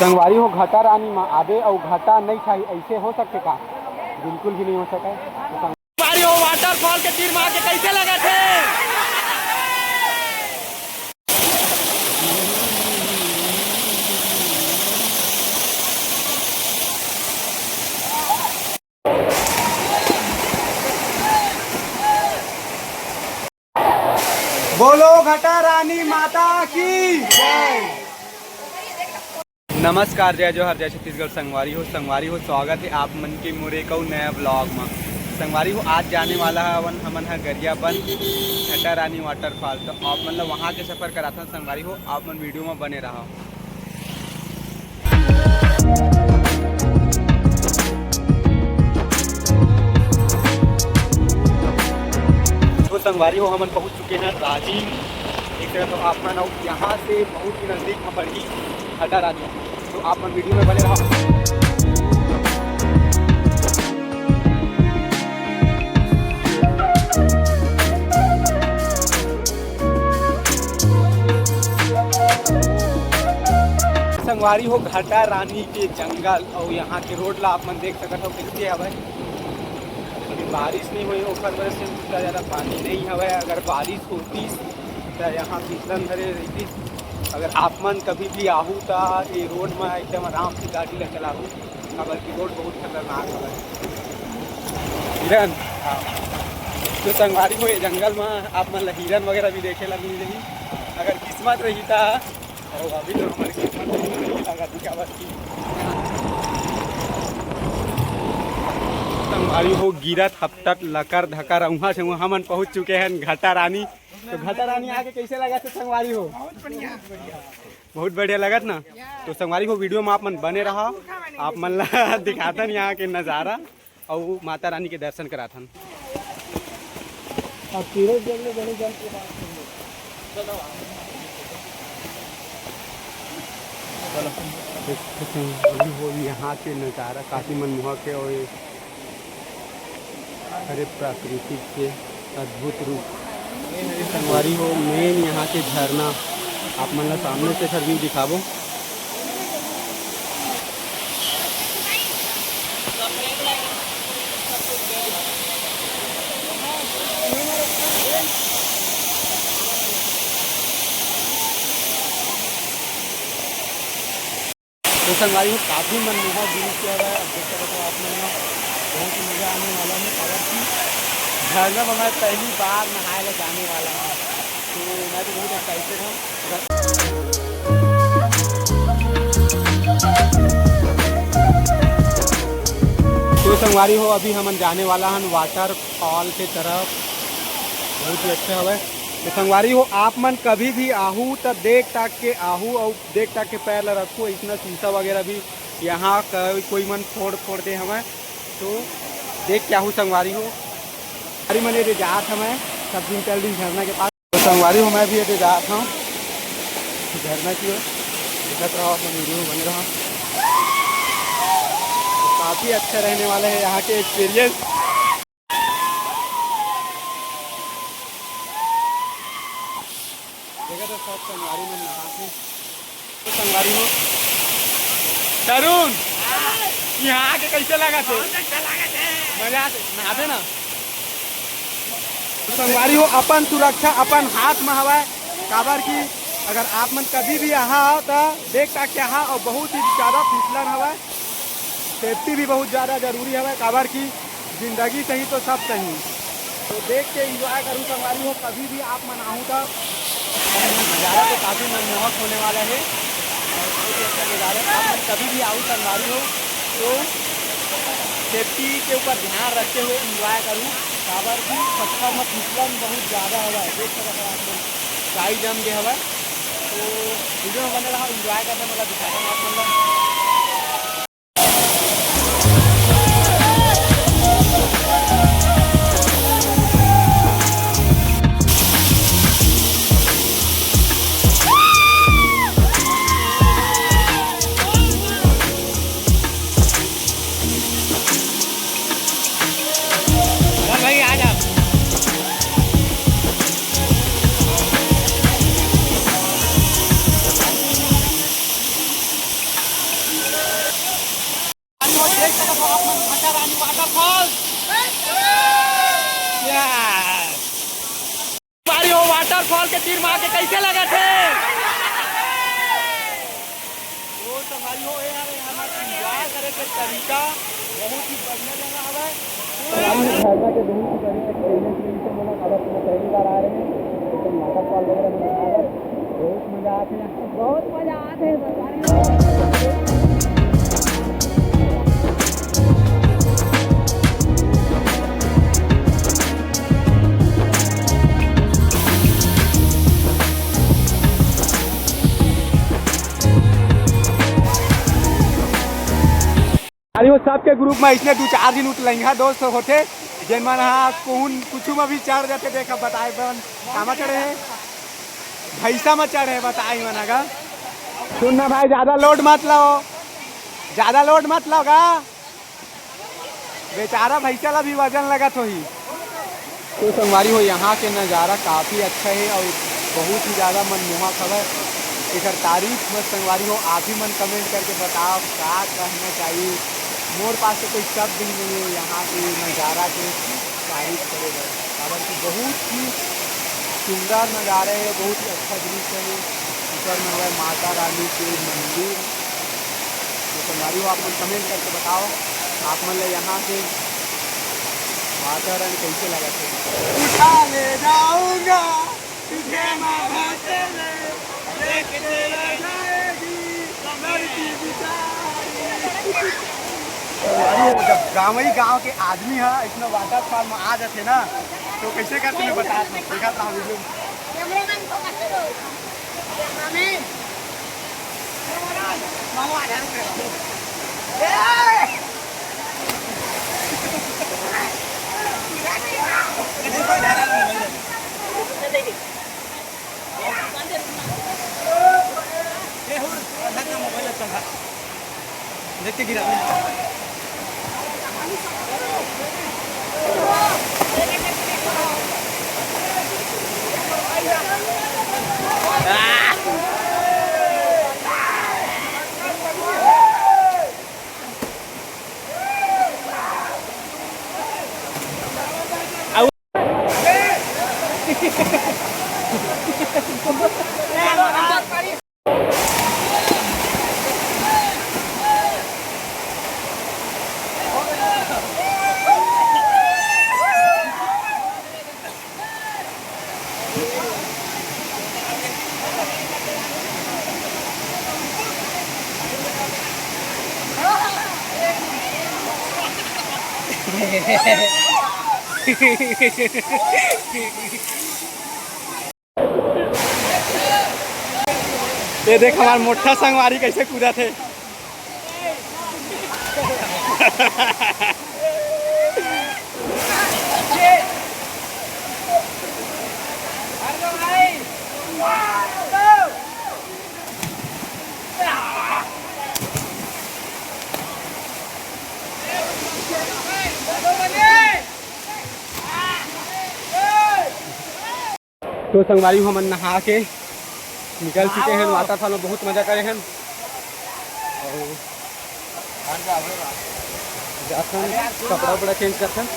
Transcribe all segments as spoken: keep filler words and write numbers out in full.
संगवारी हो, घटा रानी म आबे अउ घटा नइ छाही, अइसे हो सकथे का? बिल्कुल भी नइ हो सकय। संगवारी हो, वाटरफॉल के तीर म आके कइसे लगत हे? बोलो घटा रानी माता की जय। नमस्कार, जय जोहार, जय छत्तीसगढ़। संगवारी हो, संगवारी हो, स्वागत हे आप मन के मोर एक अउ नया ब्लॉग म। संगवारी हो, आज जाने वाला हवन हमन ह गरियाबंद घटा रानी वाटरफॉल। तो आप मन ल वहाँ के सफर कराथन। संगवारी हो, आप मन वीडियो म बने रहा। तो संगवारी हो, हमन पहुंच चुके हैं राजिम। एक तरह तो आप मन, अउ यहाँ से बहुत ही नजदीक में पड़ही घटा रानी। तो आप मन वीडियो में बने रहा। संगवारी हो, घटा रानी के जंगल अउ यहाँ के रोड ला आप मन देख सकत हो, कइसे हवय। अभी बारिश नइ होय, ओकर वजह से उतना ज़्यादा पानी नइ हवय। अगर बारिश होतिस, त यहाँ फिसलन धरे रहितिस। अगर आप मन कभी भी आहू, त ये रोड म एकदम आराम से गाड़ी ला चलाहू, काबर कि रोड बहुत खतरनाक हवय। हिरन, हाँ। तो संगवारी हो, ये जंगल म आप मन ला हिरन वगैरह भी देखे ला मिल जाही, अगर किस्मत रही त। अउ अभी तो हमर किस्मत नइ लगा दिखावत की। संगवारी हो, गिरत हपटत लकर धकर उहाँ से उहाँ हमन पहुँच चुके हैं घटा रानी। तो घटा रानी आके कइसे लगत हे संगवारी हो? बहुत बढ़िया। बहुत बढ़िया लगत ना? तो संगवारी हो, वीडियो में आप मन बने रहा, आप मन ला दिखाथन यहाँ के नज़ारा। अउ माता रानी के दर्शन कराथन। अब तीरथ जब ले बड़े जल के बात करिए। चलो। देख सकते हैं, अभी वो यहाँ के नज़ारा काफ़ी मनमोहक है और ये हरे प्राकृतिक के अद्भुत रूप। संगवारी हो, मेन यहाँ के झरना आप मन ला सामने से फिर भी दिखाबो। तो संगवारी हो, काफ़ी मनमोहक दृश्य है। अब देख सकते हो आप मन, बहुत ही मज़ा आने वाला है। और कि झरना में मैं पहली बार नहाए ला जाने वाला हूँ, तो मैं तो बहुत एक्साइटेड हूँ। तो संगवारी हो, अभी हमन जाने वाला हन वाटरफॉल के तरफ। बहुत ही अच्छा हवय। तो संगवारी हो, आप मन कभी भी आहू त देख ताक के आहू अउ देख ताक के पैर ला रखू। इसना शीशा वगैरह भी यहाँ क-, कोई मन फोड़ फोड़ दे हवय, तो देख के आहू संगवारी हो। अरे मन ये जात हवय, सब दिन चल दिन झरना के पास। तो संगवारी हो, मैं भी ये जात हूँ झरना की ओर। देखत रहो, अपन वीडियो में बने रहो। तो काफ़ी अच्छा रहने वाला है यहाँ के एक्सपीरियंस। देखा तो सब संगवारी मन नहाथे। तो संगवारी हो, तरुण, यहाँ आके कैसे लगा थे? बहुत अच्छा लगा थे। मजा आते, नहाते ना। तो संगवारी हो, अपन सुरक्षा अपन हाथ में हवय, काबर कि अगर आप मन कभी भी यहाँ आओ तो देख ताक के यहाँ, और बहुत ही ज़्यादा फिसलन हवय। सेफ्टी भी बहुत ज़्यादा जरूरी हवय, काबर कि जिंदगी सही तो सब सही। तो देख के एंजॉय करूँ संगवारी हो, कभी भी आप मन आहू तो नज़ारा तो काफ़ी मनमोहक होने वाला है और बहुत ही अच्छा नज़ारा है। आप मन कभी भी आहू संगवारी हो तो सेफ्टी के ऊपर ध्यान रखते हुए एंजॉय करूँ, काबर कि पत्थर में फिसलन बहुत ज़्यादा हवय, देख सकत हो आप मन, काई जम गए हवय। तो वीडियो में बने रहा, एंजॉय करना, मतलब दिखाता हूँ आप मन ला। देख सकत हो आप मन घाटा रानी waterfall। Yes। संगवारी हो, waterfall के तीर में आके कैसे लगत हे? तो संगवारी हो, ये हरे हमर enjoy करे के तरीका बहुत ही बढ़िया जगह हवय। राम झरना के बहुत ही बढ़िया experience मिलथे मोला, काबर कि मैं पहली बार आ रहे हैं, लेकिन waterfall वगैरह में नहाए बर बहुत मजा आथे। बहुत मजा आथे। अरे वो सबके group में इसने दू चार झिन उतलंघा दोस्त होथे, जेन मन ह कोन कुछु म भी चढ़ जाथे। देख, अब बताए बन कामा चढ़े हे, भैंसा म चढ़े हे, बताए मन ह गा। सुन ना भाई, ज्यादा load मत लो, ज्यादा load मत लो गा। बेचारा भैंसा ला भी वजन लगत होही। तो संगवारी हो, यहाँ के नज़ारा काफ़ी अच्छा है और बहुत ही ज़्यादा मनमोहक हवय। एकर तारीफ मत संगवारी हो, आप ही मन comment करके बताओ का कहना चाहिए। मोर पास तो कोई शब्द ही नहीं है यहाँ के नज़ारा के तारीफ करे बर, काबर कि बहुत ही सुंदर नज़ारा है, बहुत ही अच्छा दृश्य है। ऊपर में हवय माता रानी के मंदिर। तो संगवारी हो, आप मन comment करके बताओ, आप मन ल यहाँ के वातावरण कैसे लगत हे? उठा ले जाऊंगा तुझे मैं हाथ में, देख के रह जाएगी लड़की बेचारी। संगवारी हो, जब गाँव ही गाँव के आदमी ह इतना waterfall में आ जाथे ना, तो कैसे करथे मैं बता, देखा था video में। देख के गिरा। ये देख, हमार मोटा संगवारी कैसे कूदत हे। तो संगवारी हो, हमन नहा के निकल चुके हैं, waterfall में बहुत मजा करे हैं। और जाथन, कपड़ा उपड़ा change करथन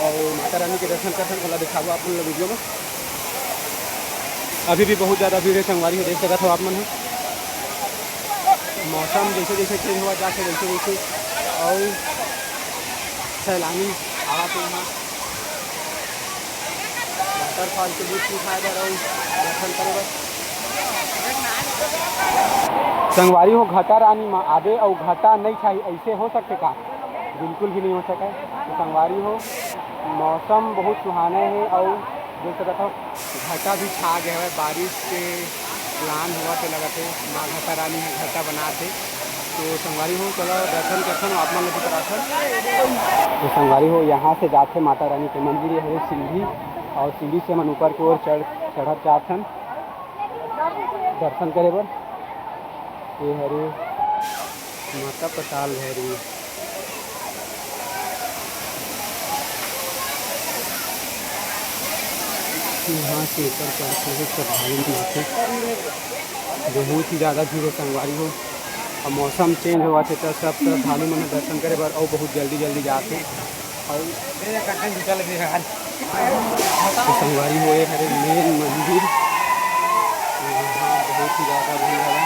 और माता रानी के दर्शन करथन, ओला दिखाबो आप मन ला video में। अभी भी बहुत ज़्यादा भीड़ है संगवारी हो, देख सकत हो आप मन ह। मौसम जैसे जैसे change हुआ जाथे, वैसे वैसे और सैलानी आवा के यहाँ waterfall के लुत्फ उठाए बर अउ दर्शन करे बर। संगवारी हो, घटा रानी म आबे अउ घटा नइ छाही, ऐसे हो सकथे का? बिल्कुल भी नहीं हो सके। तो संगवारी हो, मौसम बहुत सुहाना है अउ देख सकत हो, घटा भी छा गए हवय, बारिश के plan होवत हे लगत हे, माँ घटा रानी ह घटा बनात हे। तो संगवारी हो, चलो दर्शन करथन, आप मन ल भी कराथन। तो संगवारी हो, यहाँ से जाथे माता रानी के मंदिर, ये हरे सीढ़ी, और सीढ़ी से हमन ऊपर के ओर चढ़, चढ़त जाथन दर्शन करे बर। ये हरे माता पताल भैरवी। यहाँ से ऊपर चढ़ते हुए श्रद्धालु भी आते। बहुत ही ज़्यादा भीड़ है संगवारी हो। अब मौसम चेंज होवत हे, त सब श्रद्धालु मन ह दर्शन करे बर अउ बहुत जल्दी जल्दी जात हे। अउ तो संगवारी हो, ये हरे मेन मंदिर, यहाँ बहुत ही ज़्यादा भीड़ हवय,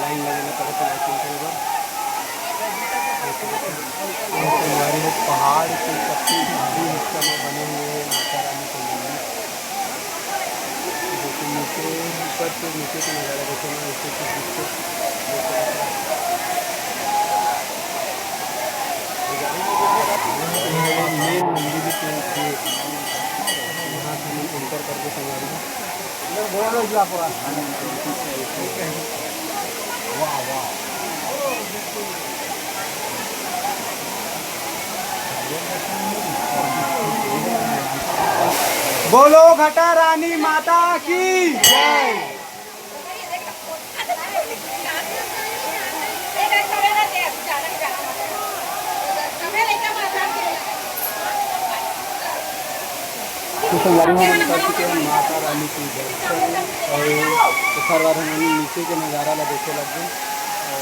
लाइन लगे ला पड़त हे दर्शन करे बर। संगवारी हो, पहाड़ के सबसे ऊपरी हिस्सा में बने हुए हैं माता रानी के मंदिर। जो कि नीचे, ऊपर से नीचे का नज़ारा देखो ना, ऐसे कुछ दिखते। मेन मंदिर के गेट, यहाँ से हम एंटर करके संगवारी। वाह, वाह। बोलो घटा रानी माता की जय। तो संगवारी हो, हमन कर चुके हैं माता रानी के दर्शन अउ ओकर बाद हमन नीचे के नज़ारा ला देखे लग गए अउ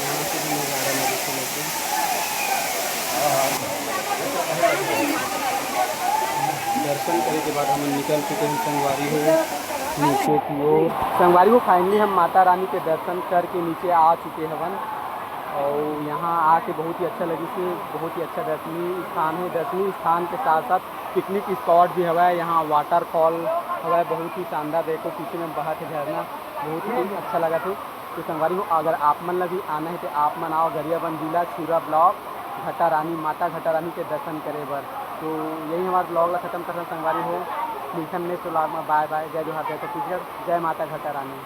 यहाँ के भी नज़ारा ला देखे लग गए। दर्शन करे के बाद हमन निकल चुके हैं संगवारी हो नीचे की ओर। संगवारी हो, finally हम माता रानी के दर्शन करके नीचे आ चुके हवन अउ यहाँ आके बहुत ही अच्छा लगिस हे। बहुत ही अच्छा दर्शनीय स्थान हे। दर्शनीय स्थान के साथ साथ पिकनिक स्पॉट भी हवय। यहाँ वाटरफॉल हवय, बहुत ही शानदार। देखो पीछे में बहत हे झरना, बहुत ही अच्छा लगत हे। तो संगवारी हो, अगर आप मन ला भी आना हे तो आप मन आओ, गरियाबंद जिला, छुरा ब्लॉक, घटा रानी, माता घटा रानी के दर्शन करे बर। तो यही हमारे ब्लॉग ला खत्म करथन संगवारी हो। मिलथन नेक्स्ट ब्लॉग में। बाय बाय, जय जोहार, जय छत्तीसगढ़, जय माता घटा रानी।